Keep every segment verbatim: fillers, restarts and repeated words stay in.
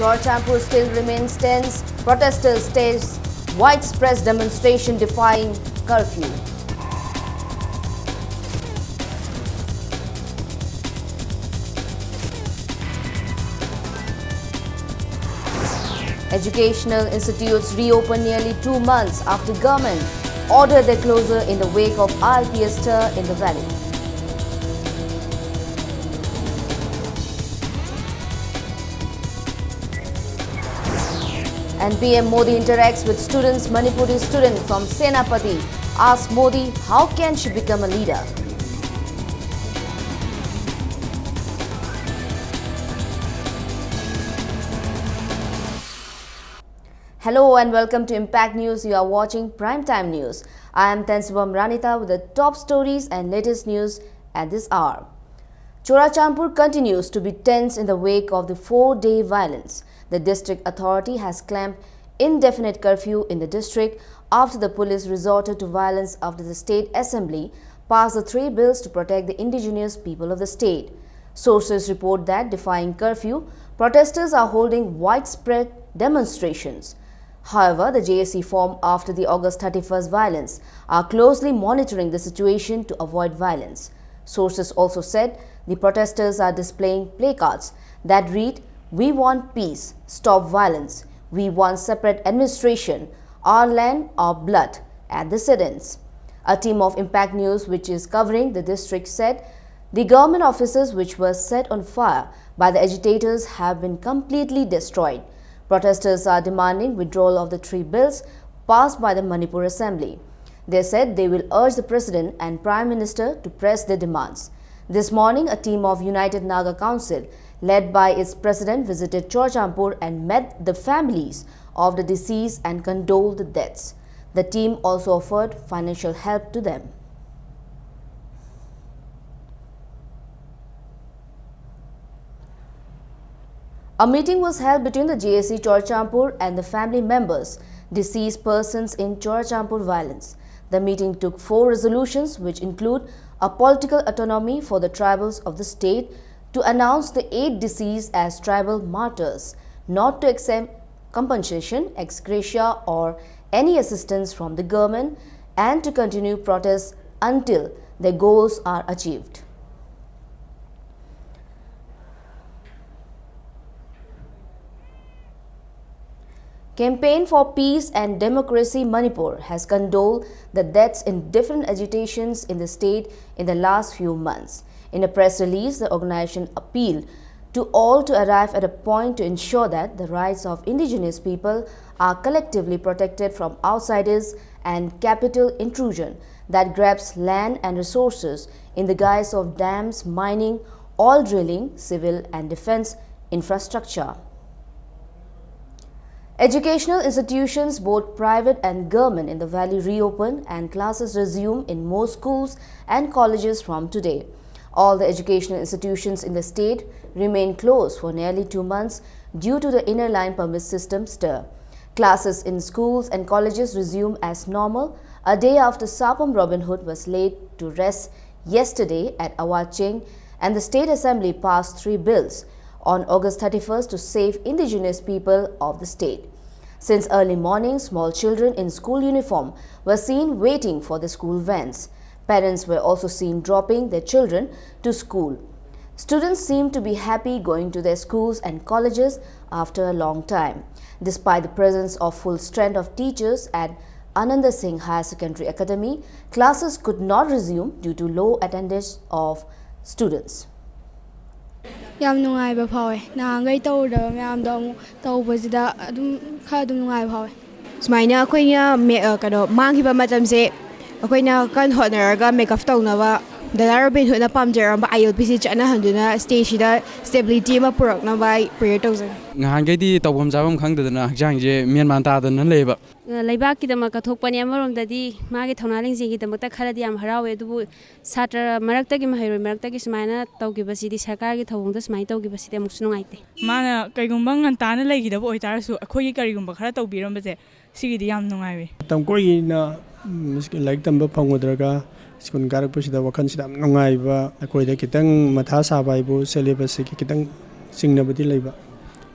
Churachandpur still remains tense. Protesters stage widespread demonstration defying curfew. Educational institutes reopen nearly two months after government ordered their closure in the wake of I P S stir in the valley. And P M Modi interacts with students. Manipuri student from Senapati asks Modi how can she become a leader. Hello and welcome to Impact News. You are watching Prime Time News. I am Tensibam Ranita with the top stories and latest news at this hour. Churachandpur continues to be tense in the wake of the four-day violence. The district authority has clamped indefinite curfew in the district after the police resorted to violence after the state assembly passed the three bills to protect the indigenous people of the state. Sources report that, defying curfew, protesters are holding widespread demonstrations. However, the J A C formed after the August thirty-first violence are closely monitoring the situation to avoid violence. Sources also said the protesters are displaying placards that read, "We want peace, stop violence, we want separate administration, our land, our blood," at the sit-ins. A team of Impact News, which is covering the district, said the government offices which were set on fire by the agitators have been completely destroyed. Protesters are demanding withdrawal of the three bills passed by the Manipur Assembly. They said they will urge the president and prime minister to press their demands. This morning, a team of United Naga Council, led by its president, visited Churachandpur and met the families of the deceased and condoled the deaths. The team also offered financial help to them. A meeting was held between the J A C Churachandpur and the family members, deceased persons in Churachandpur violence. The meeting took four resolutions, which include a political autonomy for the tribals of the state, to announce the eight deceased as tribal martyrs, not to accept compensation, ex gratia, or any assistance from the government, and to continue protests until their goals are achieved. Campaign for Peace and Democracy Manipur has condoled the deaths in different agitations in the state in the last few months. In a press release, the organization appealed to all to arrive at a point to ensure that the rights of indigenous people are collectively protected from outsiders and capital intrusion that grabs land and resources in the guise of dams, mining, oil drilling, civil and defense infrastructure. Educational institutions, both private and government, in the valley reopen and classes resume in most schools and colleges from today. All the educational institutions in the state remain closed for nearly two months due to the inner line permit system stir. Classes in schools and colleges resume as normal a day after Sapam Robin Hood was laid to rest yesterday at Awacheng, and the State Assembly passed three bills on August thirty-first to save indigenous people of the state. Since early morning, small children in school uniform were seen waiting for the school vans. Parents were also seen dropping their children to school. Students seem to be happy going to their schools and colleges after a long time. Despite the presence of full strength of teachers at Ananda Singh Higher Secondary Academy, classes could not resume due to low attendance of students. ꯌꯥꯝ ꯅꯨꯡꯉꯥꯏꯕ ꯐꯥꯎꯋꯦ꯫ ꯅꯍꯥꯟꯈꯩ ꯇꯧꯔꯨꯗꯕ ꯃꯌꯥꯝꯗꯣ ꯑꯃꯨꯛ ꯇꯧꯕꯁꯤꯗ ꯑꯗꯨꯝ ꯈꯔ ꯑꯗꯨꯝ ꯅꯨꯡꯉꯥꯏꯕ ꯐꯥꯎꯋꯦ꯫ ꯁꯨꯃꯥꯏꯅ ꯑꯩꯈꯣꯏꯅ ꯃꯦ- ꯑ, ꯀꯩꯅꯣ ꯃꯥꯡꯈꯤꯕ ꯃꯇꯝꯁꯦ ꯑꯩꯈꯣꯏꯅ ꯀꯟꯅ ꯍꯣꯠꯅꯔꯒ ꯃꯦꯀꯞ ꯇꯧꯅꯕ ꯗꯗꯥ ꯔꯣꯕꯤꯟ ꯍꯨꯗꯅ ꯄꯥꯝꯖꯔꯝꯕ ꯑꯥꯏ ꯑꯦꯜ ꯄꯤ ꯁꯤ ꯆꯠꯅꯍꯟꯗꯨꯅ ꯁ꯭ꯇꯦꯠꯁꯤꯗ ꯁ꯭ꯇꯦꯕꯤꯂꯤꯇꯤ ꯑꯃ ꯄꯨꯔꯛꯅꯕ ꯑꯩ ꯄ꯭ꯔꯦꯌꯔ ꯇꯧꯖꯒꯦ꯫ ꯉꯍꯥꯟꯈꯩꯗꯤ ꯇꯧꯐꯝ ꯆꯥꯐꯝ ꯈꯪꯗꯗꯅ ꯍꯛꯆꯥꯡꯁꯦ ꯃꯦꯟ ꯃꯥꯟ ꯇꯥꯗꯅ ꯂꯩꯕ꯫ ꯂꯩꯕꯥꯛꯀꯤꯗꯃꯛ ꯀꯠꯊꯣꯛꯄꯅꯤ꯫ ꯑꯃꯔꯣꯝꯗꯗꯤ ꯃꯥꯒꯤ ꯊꯧꯅꯥ ꯂꯤꯡꯖꯦꯜꯒꯤꯗꯃꯛꯇ ꯈꯜꯂꯗꯤ ꯌꯥꯝ ꯍꯔꯥꯎꯋꯦ, ꯑꯗꯨꯕꯨ ꯁꯥꯇ꯭ꯔ ꯃꯔꯛꯇꯒꯤ, ꯃꯍꯩꯔꯣꯏ ꯃꯔꯛꯇꯒꯤ ꯁꯨꯃꯥꯏꯅ ꯇꯧꯈꯤꯕꯁꯤꯗꯤ, ꯁꯔꯀꯥꯔꯒꯤ ꯊꯧꯑꯣꯡꯗ ꯁꯨꯃꯥꯏꯅ ꯇꯧꯈꯤꯕꯁꯤꯗꯤ ꯑꯃꯨꯛꯁꯨ ꯅꯨꯡꯉꯥꯏꯇꯦ꯫ ꯃꯥꯅ ꯀꯩꯒꯨꯝꯕ ꯉꯟꯇꯥꯅ ꯂꯩꯈꯤꯗꯕ ꯑꯣꯏꯇꯥꯔꯁꯨ, ꯑꯩꯈꯣꯏꯒꯤ ꯀꯔꯤꯒꯨꯝꯕ ꯈꯔ ꯇꯧꯕꯤꯔꯝꯕꯁꯦ, ꯁꯤꯒꯤꯗꯤ ꯌꯥꯝ ꯅꯨꯡꯉꯥꯏꯔꯦ꯫ ꯃꯇꯝ ꯀꯣꯏꯅ ꯎꯝ, ꯂꯥꯏꯔꯤꯛ ꯇꯝꯕ ꯐꯪꯉꯨꯗ꯭ꯔꯒ ꯁ꯭ꯀꯨꯜ ꯀꯥꯔꯛꯄꯁꯤꯗ ꯋꯥꯈꯜꯁꯤꯗ ꯌꯥꯝ ꯅꯨꯡꯉꯥꯏꯕ, ꯑꯩꯈꯣꯏꯗ ꯈꯤꯇꯪ ꯃꯊꯥ ꯁꯥꯕ ꯍꯥꯏꯕꯨ ꯁꯦꯂꯦꯕꯁꯁꯤꯒꯤ ꯈꯤꯇꯪ ꯆꯤꯡꯅꯕꯗꯤ ꯂꯩꯕ꯫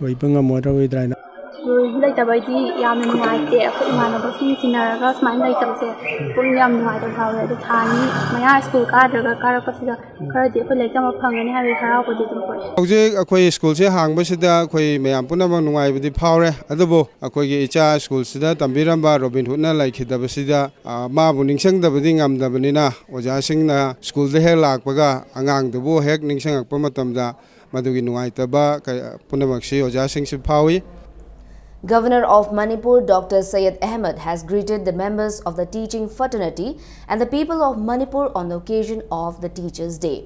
ꯑꯣꯏꯕ ꯉꯝꯃꯔꯣꯏꯗ꯭ꯔꯥ ꯍꯥꯏꯅ꯫ ꯁ꯭ꯀꯨꯜ ꯂꯩꯇꯕꯩꯗꯤ ꯌꯥꯝꯅ ꯅꯨꯡꯉꯥꯏꯇꯦ꯫ ꯑꯩꯈꯣꯏ ꯏꯃꯥꯟꯅꯕꯁꯤꯡ ꯇꯤꯟꯅꯔꯒ ꯁꯨꯃꯥꯏꯅ ꯂꯩꯇꯕꯁꯦ ꯄꯨꯛꯅꯤꯡ ꯌꯥꯝ ꯅꯨꯡꯉꯥꯏꯇꯕ ꯐꯥꯎꯋꯦ꯫ ꯑꯗꯣ ꯊꯥ ꯑꯅꯤ ꯃꯌꯥ ꯁ꯭ꯀꯨꯜ ꯀꯥꯗ꯭ꯔꯒ ꯀꯥꯔꯛꯄꯁꯤꯗ ꯈꯔꯗꯤ ꯑꯩꯈꯣꯏ ꯂꯥꯏꯔꯤꯛ ꯇꯝꯕ ꯐꯪꯒꯅꯤ ꯍꯥꯏꯕꯒꯤ ꯍꯔꯥꯎꯕꯗꯤ ꯑꯗꯨꯝ ꯄꯣꯛꯑꯦ꯫ ꯍꯧꯖꯤꯛ ꯑꯩꯈꯣꯏ ꯁ꯭ꯀꯨꯜꯁꯦ ꯍꯥꯡꯕꯁꯤꯗ ꯑꯩꯈꯣꯏ ꯃꯌꯥꯝ ꯄꯨꯝꯅꯃꯛ ꯅꯨꯡꯉꯥꯏꯕꯗꯤ ꯐꯥꯎꯔꯦ꯫ ꯑꯗꯨꯕꯨ ꯑꯩꯈꯣꯏꯒꯤ ꯏꯆꯥ ꯁ꯭ꯀꯨꯜꯁꯤꯗ ꯇꯝꯕꯤꯔꯝꯕ ꯔꯣꯕꯤꯟ ꯍꯨꯗꯅ ꯂꯩꯈꯤꯗꯕꯁꯤꯗ, ꯑ, ꯃꯥꯕꯨ ꯅꯤꯡꯁꯤꯡꯗꯕꯗꯤ ꯉꯝꯗꯕꯅꯤꯅ, ꯑꯣꯖꯥꯁꯤꯡꯅ ꯁ꯭ꯀꯨꯜꯗ ꯍꯦꯛ ꯂꯥꯛꯄꯒ ꯑꯉꯥꯡꯗꯨꯕꯨ ꯍꯦꯛ ꯅꯤꯡꯁꯤꯡꯉꯛꯄ ꯃꯇꯝꯗ ꯃꯗꯨꯒꯤ ꯅꯨꯡꯉꯥꯏꯇꯕ ꯀꯌꯥ ꯄꯨꯝꯅꯃꯛꯁꯤ ꯑꯣꯖꯥꯁꯤꯡꯁꯨ ꯐꯥꯎꯏ꯫ Governor of Manipur Doctor Syed Ahmed has greeted the members of the teaching fraternity and the people of Manipur on the occasion of the Teachers' Day.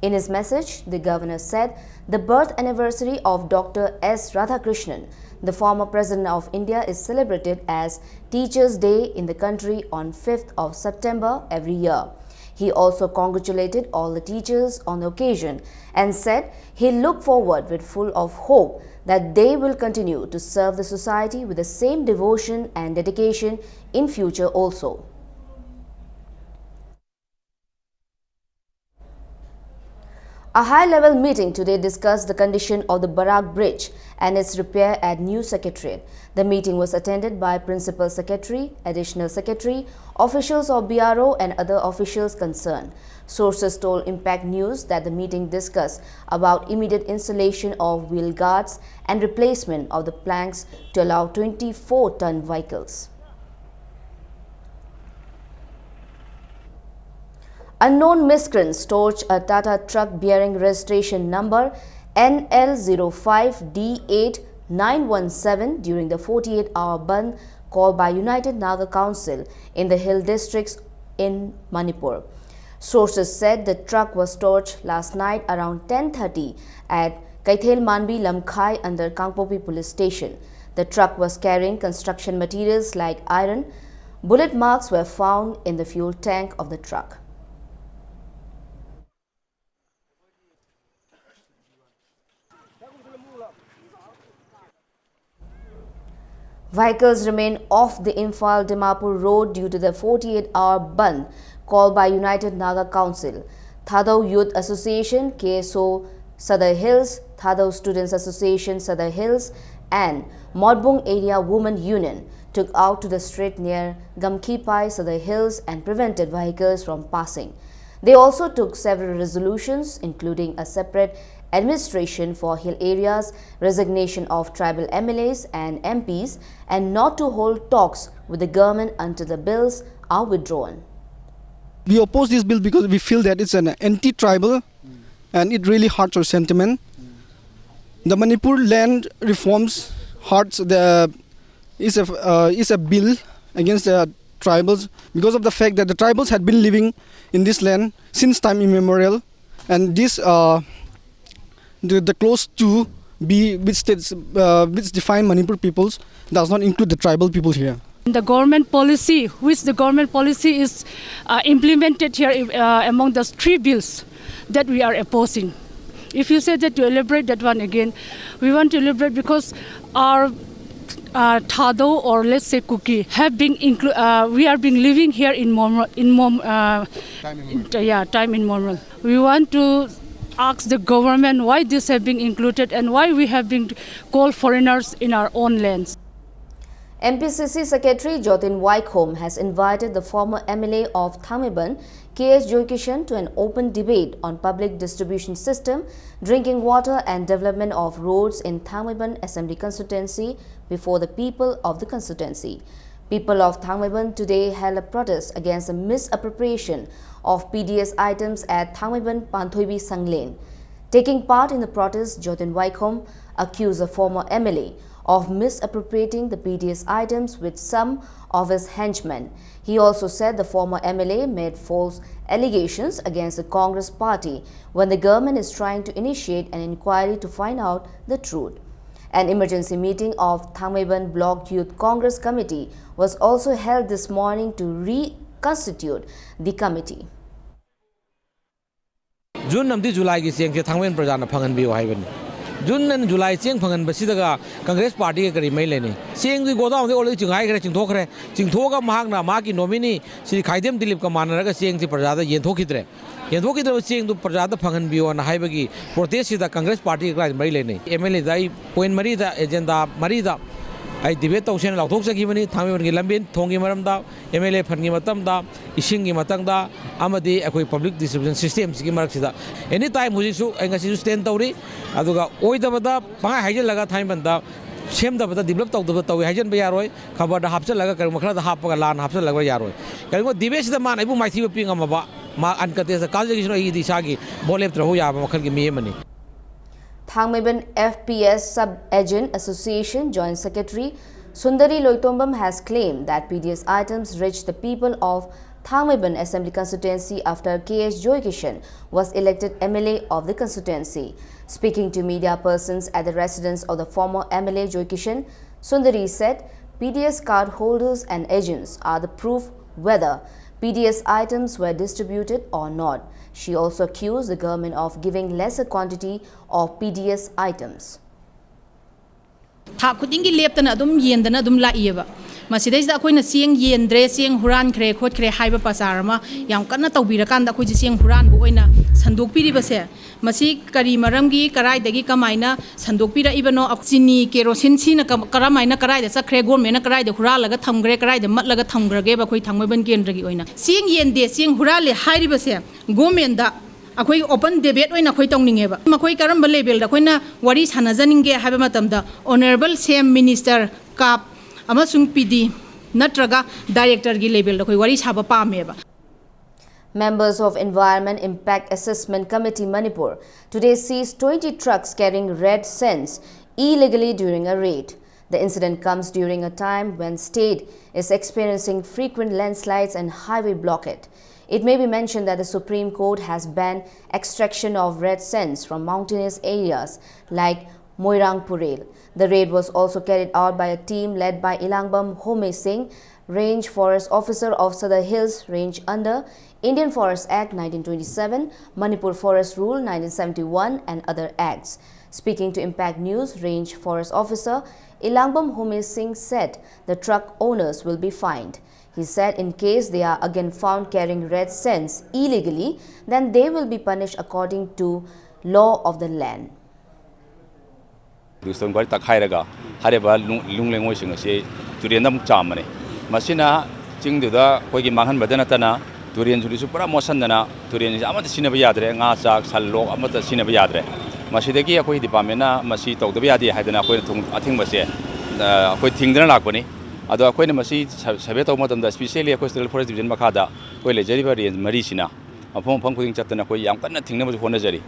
In his message, the governor said the birth anniversary of Doctor S Radhakrishnan, the former President of India, is celebrated as Teachers' Day in the country on fifth of September every year. He also congratulated all the teachers on the occasion and said he looked forward with full of hope that they will continue to serve the society with the same devotion and dedication in future also. A high-level meeting today discussed the condition of the Barak Bridge and its repair at New Secretariat. The meeting was attended by Principal Secretary, Additional Secretary, officials of B R O and other officials concerned. Sources told Impact News that the meeting discussed about immediate installation of wheel guards and replacement of the planks to allow twenty-four-ton vehicles. Unknown miscreants torched a Tata truck bearing registration number N L zero five D eight nine one seven during the forty-eight hour bandh called by United Naga Council in the hill districts in Manipur. Sources said the truck was torched last night around ten thirty at Keithelmanbi Lamkhai under Kangpokpi Police Station. The truck was carrying construction materials like iron. Bullet marks were found in the fuel tank of the truck. Vehicles remain off the Imphal Dimapur road due to the forty-eight hour bandh called by United Naga Council. Thadou Youth Association, K S O, Sadar Hills, Thadou Students Association Sadar Hills, and Morbung Area Women Union took out to the street near Gamkhipai, Sadar Hills, and prevented vehicles from passing. They also took several resolutions, including a separate administration for hill areas, resignation of tribal M L As and M Ps, and not to hold talks with the government until the bills are withdrawn. We oppose this bill because we feel that it's an anti-tribal and it really hurts our sentiment. The Manipur land reforms hurts the is a uh, is a bill against the tribals because of the fact that the tribals had been living in this land since time immemorial, and this uh, the, the clause two B, which states uh, which define Manipur peoples, does not include the tribal people here. The government policy, which the government policy is uh, implemented here uh, among the three bills that we are opposing. If you say that, to elaborate that one again, we want to elaborate because our uh, Thadou, or let's say Kuki, have been inclu- uh, we are being living here in Mom in Mom uh, yeah, time immemorial. We want to ask the government why this have been included and why we have been called foreigners in our own lands. M P C C Secretary Jotin Waikhom has invited the former M L A of Thangmeiban, K H Joykishan, to an open debate on public distribution system, drinking water and development of roads in Thangmeiban Assembly Constituency before the people of the constituency. People of Thangmeiban today held a protest against the misappropriation of P D S items at Thangmeiban Panthoibi Sanglen. Taking part in the protest, Jotin Waikhom accused the former M L A of misappropriating the P D S items with some of his henchmen. He also said the former M L A made false allegations against the Congress party when the government is trying to initiate an inquiry to find out the truth. An emergency meeting of Thangmeiban Block Youth Congress Committee was also held this morning to reconstitute the committee. June ꯑꯃꯗꯤ ꯖꯨꯂꯥꯏꯒꯤ ꯆꯦꯡꯁꯦ ꯊꯥꯡꯃꯩꯕꯟ ꯄ꯭ꯔꯖꯥꯅ ꯐꯪꯍꯟꯕꯤꯌꯨ ꯍꯥꯏꯕꯅꯤ꯫ June and July ꯆꯦꯡ ꯐꯪꯍꯟꯕꯁꯤꯗꯒ Congress Partyꯒ ꯀꯔꯤ ꯃꯔꯤ ꯂꯩꯅꯩ? ꯆꯦꯡꯗꯤ ꯒꯣꯗꯥꯎꯟꯗꯒꯤ already ꯆꯤꯡꯈꯥꯏꯈ꯭ꯔꯦ, ꯆꯤꯡꯊꯣꯛꯈ꯭ꯔꯦ꯫ ꯆꯤꯡꯊꯣꯛꯑꯒ ꯃꯍꯥꯛꯅ ꯃꯍꯥꯛꯀꯤ nominee Shri ꯈꯥꯏꯗꯦꯝ ꯗꯤꯂꯤꯞꯀ ꯃꯥꯟꯅꯔꯒ ꯆꯦꯡꯁꯤ ꯄ꯭ꯔꯖꯥꯗ ꯌꯦꯟꯊꯣꯛꯈꯤꯗ꯭ꯔꯦ꯫ ꯌꯦꯟꯊꯣꯛꯈꯤꯗ꯭ꯔꯕ ꯆꯦꯡꯗꯨ ꯄ꯭ꯔꯖꯥꯗ ꯐꯪꯍꯟꯕꯤꯌꯣꯅ ꯍꯥꯏꯕꯒꯤ protestꯁꯤꯗ Congress Partyꯒ ꯀꯔꯤ ꯃꯔꯤ ꯂꯩꯅꯩ? MLAꯗ ꯑꯩ point ꯃꯔꯤꯗ, agenda ꯃꯔꯤꯗ ꯑꯩ debate ꯇꯧꯁꯦꯅ ꯂꯥꯎꯊꯣꯛꯆꯈꯤꯕꯅꯤ꯫ ꯊꯥꯡꯃꯩꯕꯟꯒꯤ ꯂꯝꯕꯦꯟ ꯊꯣꯡꯒꯤ ꯃꯔꯝꯗ, MLA fundꯀꯤ ꯃꯇꯝꯗ, ꯏꯁꯤꯡꯒꯤ ꯃꯇꯥꯡꯗ ꯑꯃꯗꯤ ꯑꯩꯈꯣꯏ public distribution systemꯁꯤꯒꯤ ꯃꯔꯛꯁꯤꯗ any time ꯍꯧꯖꯤꯛꯁꯨ ꯑꯩ ꯉꯁꯤꯁꯨ stand ꯇꯧꯔꯤ꯫ ꯑꯗꯨꯒ ꯑꯣꯏꯗꯕꯗ ꯄꯪꯍꯥꯏ ꯍꯥꯏꯖꯤꯜꯂꯒ ꯊꯥꯡꯃꯩꯕꯟꯗ ꯁꯦꯝꯗꯕꯗ, develop ꯇꯧꯗꯕꯗ ꯇꯧꯏ ꯍꯥꯏꯖꯤꯟꯕ ꯌꯥꯔꯣꯏ꯫ ꯈꯕꯔꯗ ꯍꯥꯞꯆꯤꯜꯂꯒ ꯀꯔꯤꯒꯨꯝꯕ ꯈꯔꯗ ꯍꯥꯞꯄꯒ ꯂꯥꯟꯅ ꯍꯥꯞꯆꯤꯜꯂꯒ ꯌꯥꯔꯣꯏ꯫ ꯀꯔꯤꯒꯨꯝꯕ debateꯁꯤꯗ ꯃꯥꯅ ꯑꯩꯕꯨ ꯃꯥꯏꯊꯤꯕ ꯄꯤ ꯉꯝꯃꯕ, ꯃꯥ uncontested ꯀꯥꯖꯈꯤꯁꯅꯨ, ꯑꯩꯒꯤꯗꯤ ꯏꯁꯥꯒꯤ vote ꯂꯦꯞꯇ꯭ꯔꯐꯥꯎ ꯌꯥꯕ ꯃꯈꯜꯒꯤ ꯃꯤ ꯑꯃꯅꯤ꯫ Thangmeiban F P S Sub Agent Association Joint Secretary Sundari Loitombam has claimed that P D S items reached the people of Thangmeiban Assembly Constituency after K S Joykishan was elected M L A of the constituency. Speaking to media persons at the residence of the former M L A Joykishan, Sundari said P D S card holders and agents are the proof whether P D S items were distributed or not. She also accused the government of giving lesser quantity of P D S items. ꯊꯥ ꯈꯨꯗꯤꯡꯒꯤ ꯂꯦꯞꯇꯅ ꯑꯗꯨꯝ ꯌꯦꯟꯗꯅ ꯑꯗꯨꯝ ꯂꯥꯛꯏꯑꯕ꯫ ꯃꯁꯤꯗꯩꯁꯤꯗ ꯑꯩꯈꯣꯏꯅ ꯆꯦꯡ ꯌꯦꯟꯗ꯭ꯔꯦ, ꯆꯦꯡ ꯍꯨꯔꯥꯟꯈ꯭ꯔꯦ ꯈꯣꯠꯈ꯭ꯔꯦ ꯍꯥꯏꯕ ꯄ꯭ꯔꯆꯥꯔ ꯑꯃ ꯌꯥꯝ ꯀꯟꯅ ꯇꯧꯕꯤꯔꯀꯥꯟꯗ ꯑꯩꯈꯣꯏꯁꯦ ꯆꯦꯡ ꯍꯨꯔꯥꯟꯕ ꯑꯣꯏꯅ ꯁꯟꯗꯣꯛꯄꯤꯔꯤꯕꯁꯦ, ꯃꯁꯤ ꯀꯔꯤ ꯃꯔꯝꯒꯤ, ꯀꯔꯥꯏꯗꯒꯤ, ꯀꯃꯥꯏꯅ ꯁꯟꯗꯣꯛꯄꯤꯔꯛꯏꯕꯅꯣ? ꯆꯤꯅꯤ, ꯀꯦꯔꯣꯁꯤꯟ ꯁꯤꯅ ꯀꯔꯝ ꯍꯥꯏꯅ ꯀꯔꯥꯏꯗ ꯆꯠꯈ꯭ꯔꯦ? ꯒꯣꯔꯃꯦꯟꯅ ꯀꯔꯥꯏꯗ ꯍꯨꯔꯥꯜꯂꯒ ꯊꯝꯈ꯭ꯔꯦ, ꯀꯔꯥꯏꯗ ꯃꯠꯂꯒ ꯊꯝꯈ꯭ꯔꯒꯦꯕ? ꯑꯩꯈꯣꯏ ꯊꯥꯡꯃꯩꯕꯟ ꯀꯦꯟꯗ꯭ꯔꯒꯤ ꯑꯣꯏꯅ ꯆꯦꯡ ꯌꯦꯟꯗꯦ, ꯆꯦꯡ ꯍꯨꯔꯥꯜꯂꯦ ꯍꯥꯏꯔꯤꯕꯁꯦ ꯒꯣꯔꯃꯦꯟꯗ ꯑꯩꯈꯣꯏ open debate ꯑꯣꯏꯅ ꯑꯩꯈꯣꯏ ꯇꯧꯅꯤꯡꯉꯦꯕ꯫ ꯃꯈꯣꯏ ꯀꯔꯝꯕ levelꯗ ꯑꯩꯈꯣꯏꯅ ꯋꯥꯔꯤ ꯁꯥꯟꯅꯖꯅꯤꯡꯒꯦ ꯍꯥꯏꯕ ꯃꯇꯝꯗ Honourable C M Minister, CAAP ꯑꯃꯁꯨꯡ P D ꯅꯠꯇ꯭ꯔꯒ directorꯒꯤ levelꯗ ꯑꯩꯈꯣꯏ ꯋꯥꯔꯤ ꯁꯥꯕ ꯄꯥꯝꯃꯦꯕ꯫ Members of Environment Impact Assessment Committee Manipur today seized twenty trucks carrying red sands illegally during a raid. The incident comes during a time when state is experiencing frequent landslides and highway blockade. It may be mentioned that the Supreme Court has banned extraction of red sands from mountainous areas like Moirang Purel. The raid was also carried out by a team led by Ilangbam Home Singh, Range Forest Officer of Sadar Hills Range under Indian Forest Act nineteen twenty-seven, Manipur Forest Rule nineteen seventy-one and other acts. Speaking to Impact News, Range Forest Officer Ilangbam Hume Singh said the truck owners will be fined. He said in case they are again found carrying red scents illegally, then they will be punished according to law of the land. ꯕ꯭ꯂꯨꯁ꯭ꯇꯣꯟ ꯒꯥꯔꯤ ꯇꯛꯈꯥꯏꯔꯒ ꯍꯥꯏꯔꯤꯕ ꯅꯨꯡ ꯅꯨꯡ ꯂꯩꯉꯣꯏꯁꯤꯡ ꯑꯁꯤ ꯇꯨꯔꯦꯟꯗ ꯑꯃꯨꯛ ꯆꯥꯝꯕꯅꯤ꯫ ꯃꯁꯤꯅ ꯆꯤꯡꯗꯨꯗ ꯑꯩꯈꯣꯏꯒꯤ ꯃꯥꯡꯍꯟꯕꯗ ꯅꯠꯇꯅ ꯇꯨꯔꯦꯟꯁꯤꯁꯨ ꯄꯨꯔꯥ ꯃꯣꯠꯁꯟꯗꯅ ꯇꯨꯔꯦꯟꯁꯤ ꯑꯃꯠꯇ ꯁꯤꯖꯤꯟꯅꯕ ꯌꯥꯗ꯭ꯔꯦ, ꯉꯥ ꯆꯥꯛ ꯁꯟ ꯂꯣꯛ ꯑꯃꯠꯇ ꯁꯤꯖꯤꯟꯅꯕ ꯌꯥꯗ꯭ꯔꯦ꯫ ꯃꯁꯤꯗꯒꯤ ꯑꯩꯈꯣꯏ ꯗꯤꯄꯥꯔꯠꯃꯦꯟꯅ ꯃꯁꯤ ꯇꯧꯗꯕ ꯌꯥꯗꯦ ꯍꯥꯏꯗꯅ ꯑꯩꯈꯣꯏꯅ ꯊꯨꯡ ꯑꯊꯤꯡꯕꯁꯦ ꯑꯩꯈꯣꯏ ꯊꯤꯡꯗꯅ ꯂꯥꯛꯄꯅꯤ꯫ ꯑꯗꯣ ꯑꯩꯈꯣꯏꯅ ꯃꯁꯤ ꯁꯔꯚꯦ ꯇꯧꯕ ꯃꯇꯝꯗ specially ꯑꯩꯈꯣꯏ ꯁꯦꯟꯇ꯭ꯔꯦꯜ ꯐꯣꯔꯦꯁ ꯗꯤꯕꯤꯖꯟ ꯃꯈꯥꯗ ꯑꯩꯈꯣꯏ ꯂꯩꯖꯔꯤꯕ ꯔꯦꯟꯖ ꯃꯔꯤꯁꯤꯅ ꯃꯐꯝ ꯃꯐꯝ ꯈꯨꯗꯤꯡ ꯆꯠꯇꯅ ꯑꯩꯈꯣꯏ ꯌꯥꯝ ꯀꯟꯅ ꯊꯤꯡꯅꯕꯁꯨ ꯍꯣꯠꯅꯖꯔꯤ꯫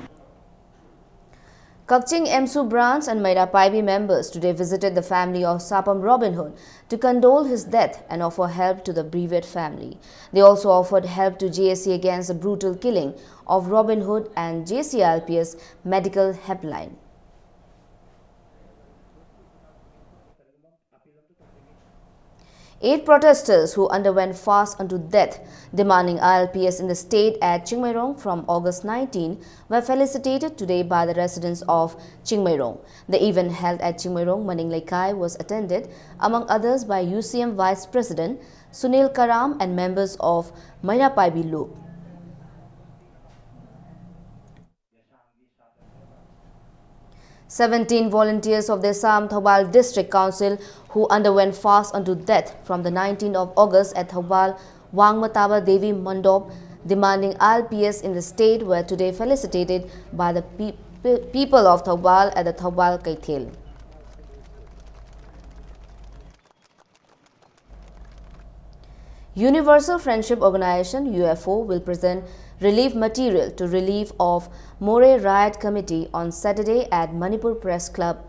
Kakching EMSU branch and Meira Paibi members today visited the family of Sapam Robin Hood to condole his death and offer help to the bereaved family. They also offered help to J A C against the brutal killing of Robin Hood and J C I L P S medical helpline. Eight protesters who underwent fast unto death demanding I L P S in the state at Chingmeirong from August nineteen were felicitated today by the residents of Chingmeirong. The event held at Chingmeirong Maning Leikai was attended, among others, by U C M Vice President Sunil Karam and members of Meira Paibi Lup. Seventeen volunteers of the Assam Thoubal District Council who underwent fast unto death from the nineteenth of August at Thoubal Wangmataba Devi Mandop, demanding I L P S in the state, were today felicitated by the pe- pe- people of Thoubal at the Thoubal Keithel. Universal Friendship Organization, U F O, will present relief material to relief of Moreh Riot Committee on Saturday at Manipur Press Club.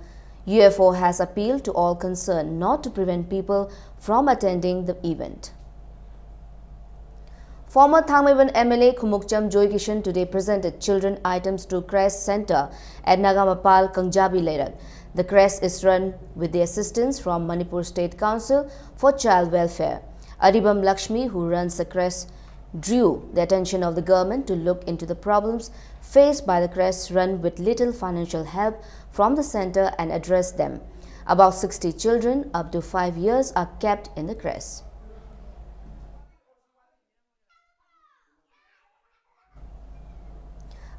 U F O has appealed to all concerned not to prevent people from attending the event. Former Thangmeiban M L A Khumukcham Joykishan today presented children items to Crest Center at Nagamapal Kangjabi Leirak. The crest is run with the assistance from Manipur State Council for Child Welfare. Aribam Lakshmi, who runs the crest, drew the attention of the government to look into the problems faced by the creche run with little financial help from the center and address them. About sixty children up to five years are kept in the creche.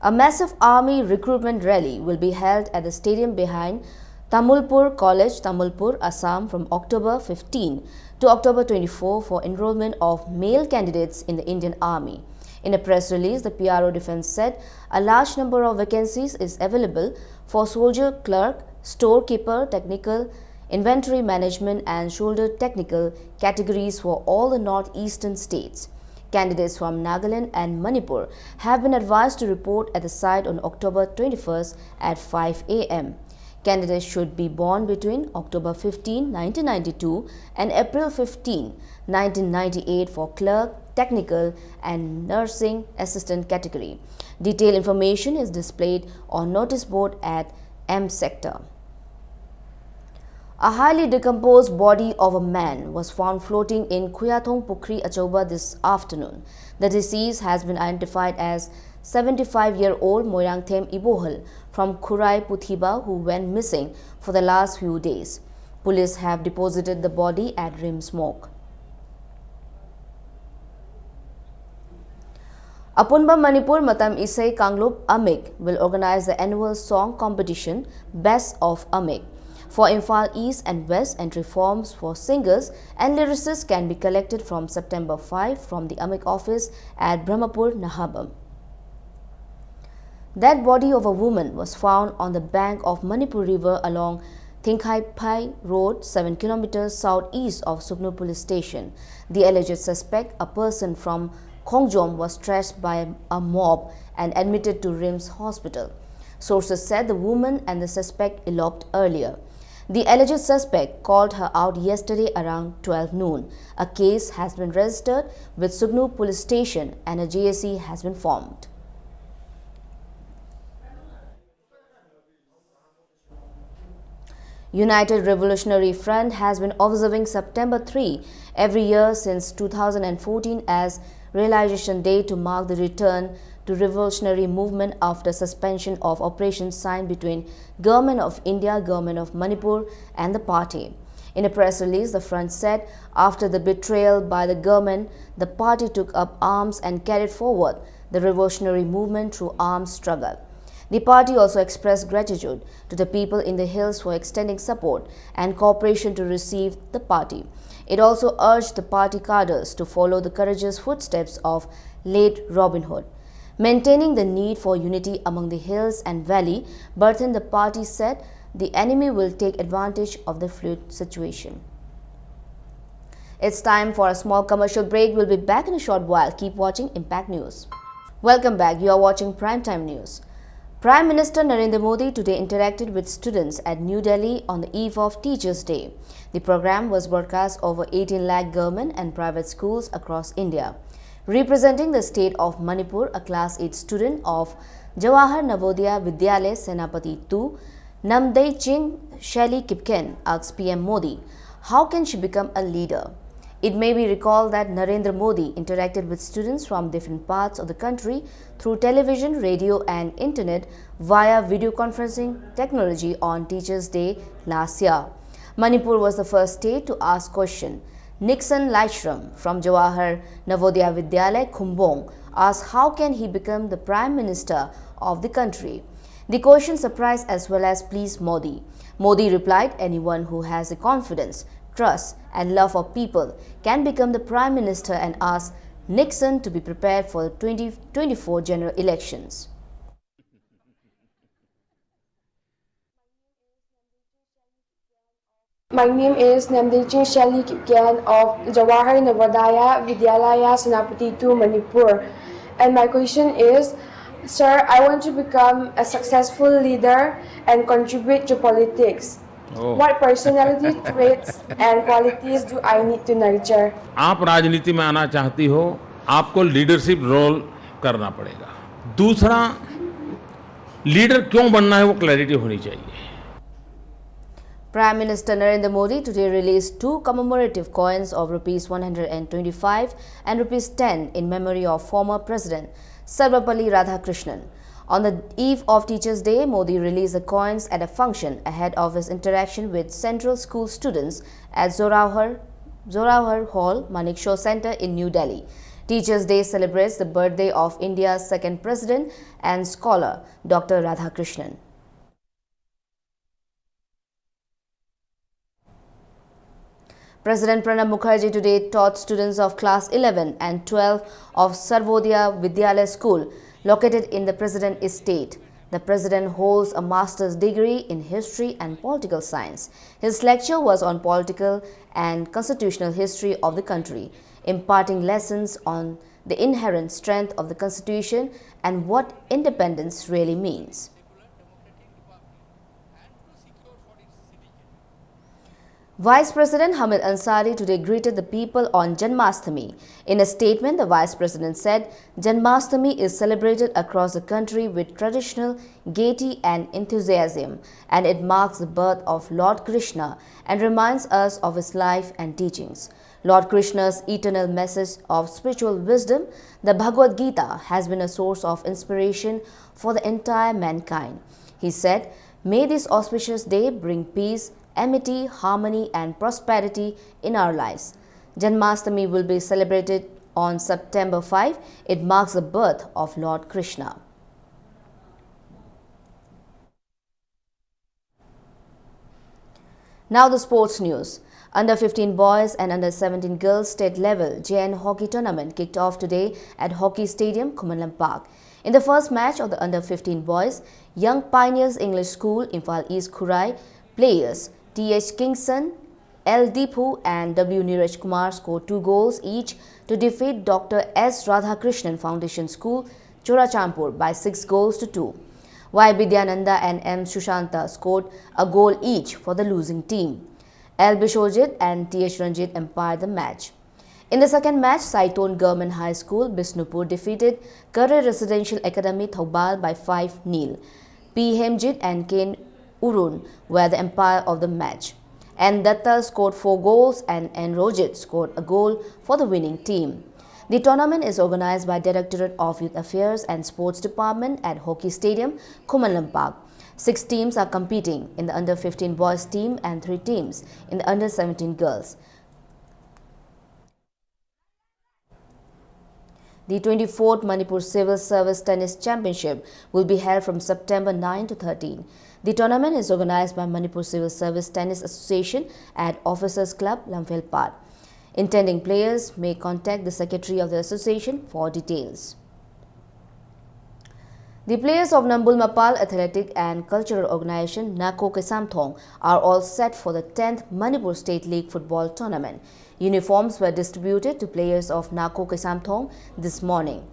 A massive army recruitment rally will be held at the stadium behind Tamulpur College, Tamulpur, Assam, from October fifteen to October twenty-four for enrollment of male candidates in the Indian Army. In a press release, the P R O Defense said a large number of vacancies is available for soldier clerk, storekeeper, technical, inventory management and shoulder technical categories for all the northeastern states. Candidates from Nagaland and Manipur have been advised to report at the site on October twenty-first at five a m. Candidates should be born between October fifteen, nineteen ninety-two and April fifteen, nineteen ninety-eight for clerk, technical and nursing assistant category. Detailed information is displayed on notice board at M sector. A highly decomposed body of a man was found floating in Khuyathong Pukhri Achauba this afternoon. The deceased has been identified as seventy-five-year-old Moirangthem Ibohal from Khurai Puthiba, who went missing for the last few days. Police have deposited the body at RIMS morgue. Apunba Manipur Matam Isei Kanglup, AMIC, will organize the annual song competition, Best of AMIC. For Imphal East and West, entry forms for singers and lyricists can be collected from September five from the AMIC office at Brahmapur, Nahabam. Dead body of a woman was found on the bank of Manipur River along Thingkhaiphai Road, seven kilometers southeast of Sugnu Police Station. The alleged suspect, a person from Khongjom, was traced by a mob and admitted to RIMS Hospital. Sources said the woman and the suspect eloped earlier. The alleged suspect called her out yesterday around twelve noon. A case has been registered with Sugnu Police Station and a J A C has been formed. United Revolutionary Front has been observing September three every year since two thousand fourteen as Realization Day to mark the return to revolutionary movement after suspension of operations signed between Government of India, Government of Manipur and the party. In a press release, the front said, after the betrayal by the government, the party took up arms and carried forward the revolutionary movement through armed struggle. The party also expressed gratitude to the people in the hills for extending support and cooperation to receive the party. It also urged the party cadres to follow the courageous footsteps of late Robin Hood. Maintaining the need for unity among the hills and valley, Berthin the party said the enemy will take advantage of the fluid situation. It's time for a small commercial break. We'll be back in a short while. Keep watching Impact News. Welcome back. You are watching Primetime News. Prime Minister Narendra Modi today interacted with students at New Delhi on the eve of Teachers' Day. The program was broadcast over eighteen lakh government and private schools across India. Representing the state of Manipur, a class eight student of Jawahar Navodaya Vidyalaya Senapati two, Namdeiching Shelly Kipgen asked P M Modi, how can she become a leader? It may be recalled that Narendra Modi interacted with students from different parts of the country through television, radio, and internet via video conferencing technology on Teachers' Day last year. Manipur was the first state to ask question. Nixon Laishram from Jawahar Navodaya Vidyalaya Khumbong asked how can he become the Prime Minister of the country. The question surprised as well as pleased Modi. Modi replied, anyone who has the confidence, trust, and love for people can become the Prime Minister and asked Nixon to be prepared for the twenty twenty-four general elections. My name is Namdeiching Shelly Kipgen of Jawahar Navodaya Vidyalaya Senapati two, Manipur. And my question is, sir, I want to become a successful leader and contribute to politics. Oh. What personality traits and qualities do I need to nurture? आप राजनीति में आना चाहती हो, आपको leadership role करना पड़ेगा। दूसरा, लीडर क्यों बनना है, वो क्लैरिटी होनी चाहिए। Prime Minister Narendra Modi today released two commemorative coins of rupees one hundred twenty-five and rupees ten in memory of former President Sarvepalli Radhakrishnan. On the eve of Teachers' Day, Modi released the coins at a function ahead of his interaction with Central School students at Zorawhar, Zorawhar Hall, Manekshaw Centre in New Delhi. Teachers' Day celebrates the birthday of India's second President and scholar, Doctor Radhakrishnan. President Pranab Mukherjee today taught students of class eleven and twelve of Sarvodaya Vidyalaya School, located in the President Estate. The President holds a master's degree in history and political science. His lecture was on political and constitutional history of the country, imparting lessons on the inherent strength of the Constitution and what independence really means. Vice President Hamid Ansari today greeted the people on Janmashtami. In a statement, the Vice President said, "Janmashtami is celebrated across the country with traditional gaiety and enthusiasm, and it marks the birth of Lord Krishna and reminds us of his life and teachings." Lord Krishna's eternal message of spiritual wisdom, the Bhagavad Gita, has been a source of inspiration for the entire mankind. He said, "May this auspicious day bring peace, amity, harmony, and prosperity in our lives." Janmashtami will be celebrated on September five. It marks the birth of Lord Krishna. Now the sports news. Under fifteen boys and under seventeen girls state level J N hockey tournament kicked off today at Hockey Stadium, Khuman Lampak. In the first match of the under fifteen boys, Young Pioneers English School, Imphal East Khurai players T H Kingson, L Diphu and W Neeraj Kumar scored two goals each to defeat Doctor S Radhakrishnan Foundation School, Churachandpur by six goals to two. Y Bidyananda and M Sushanta scored a goal each for the losing team. L Bishwajit and T H Ranjit umpired the match. In the second match, Saiton Government High School, Bishnupur defeated Kare Residential Academy, Thoubal by five nil. P Hemjit and K Urun were the umpire of the match. N Datta scored four goals and N Rojit scored a goal for the winning team. The tournament is organized by Directorate of Youth Affairs and Sports Department at Hockey Stadium, Khuman Lampak. Six teams are competing in the under fifteen boys team and three teams in the under seventeen girls. The twenty-fourth Manipur Civil Service Tennis Championship will be held from September nine to thirteen. The tournament is organized by Manipur Civil Service Tennis Association at Officers Club, Lamphel Pat. Intending players may contact the secretary of the association for details. The players of Nambul Mapal Athletic and Cultural Organization, NACO Kaisamthong, are all set for the tenth Manipur State League Football Tournament. Uniforms were distributed to players of NACO Kaisamthong this morning.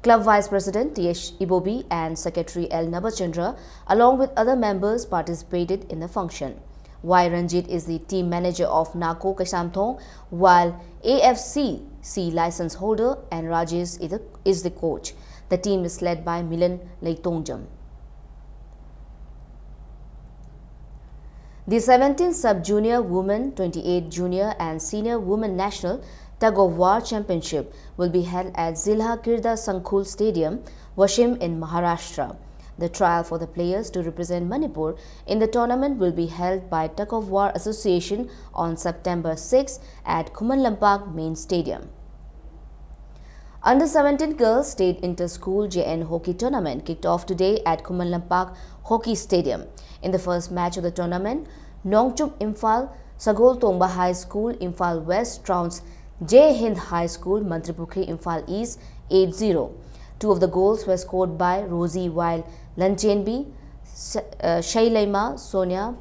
Club Vice President T H Ibobi and Secretary L Nabachandra, along with other members, participated in the function. Y Ranjit is the team manager of NACO Kaisamthong, while A F C C license holder N Rajesh is the, is the coach. The team is led by Milan Leitongjam. The seventeen Sub Junior Women, twenty-eight Junior and Senior Women National Tug of War Championship will be held at Zilha Krida Sankuul Stadium, Washim in Maharashtra. The trial for the players to represent Manipur in the tournament will be held by Tug of War Association on September six at Khuman Lampak Main Stadium. Under seventeen Girls State Inter-School J N Hockey Tournament kicked off today at Khuman Lampak Hockey Stadium. In the first match of the tournament, Nongchup Imphal, Sagoltongba High School, Imphal West trounced Jai Hind High School, Mantripukhri, Imphal East, eight zero. Two of the goals were scored by Rosie, while Lanchenbi, Sa- uh, Shaileima, Sonia,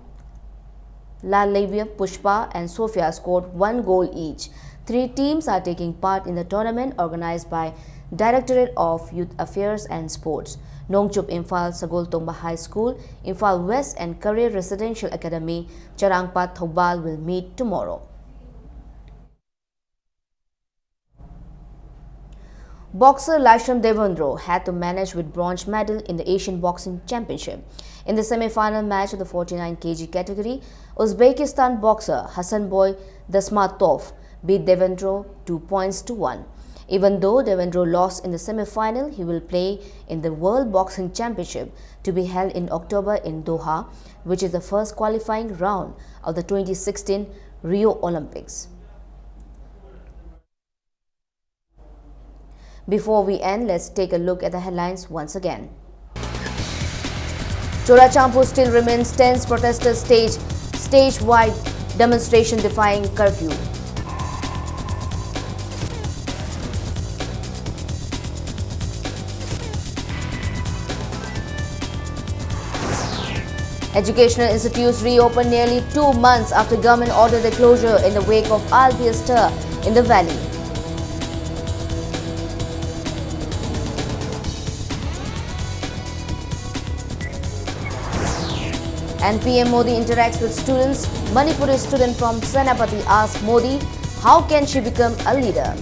Laleibia, Pushpa, and Sophia scored one goal each. Three teams are taking part in the tournament organized by Directorate of Youth Affairs and Sports. Nongchup Imphal, Sagoltongba High School, Imphal West, and Career Residential Academy, Charangpat, Thoubal will meet tomorrow. Boxer Laishram Devendra had to manage with bronze medal in the Asian Boxing Championship. In the semi-final match of the forty-nine K G category, Uzbekistan boxer Hasanboy Dasmatov beat Devendro two points to one. Even though Devendro lost in the semi-final, he will play in the World Boxing Championship to be held in October in Doha, which is the first qualifying round of the twenty sixteen Rio Olympics. Before we end, let's take a look at the headlines once again. Churachandpur still remains tense, protesters stage stage-wide demonstration defying curfew. Educational institutes reopen nearly two months after government ordered their closure in the wake of R B S stir in the valley. And P M Modi interacts with students. Manipuri student from Senapati asks Modi, how can she become a leader?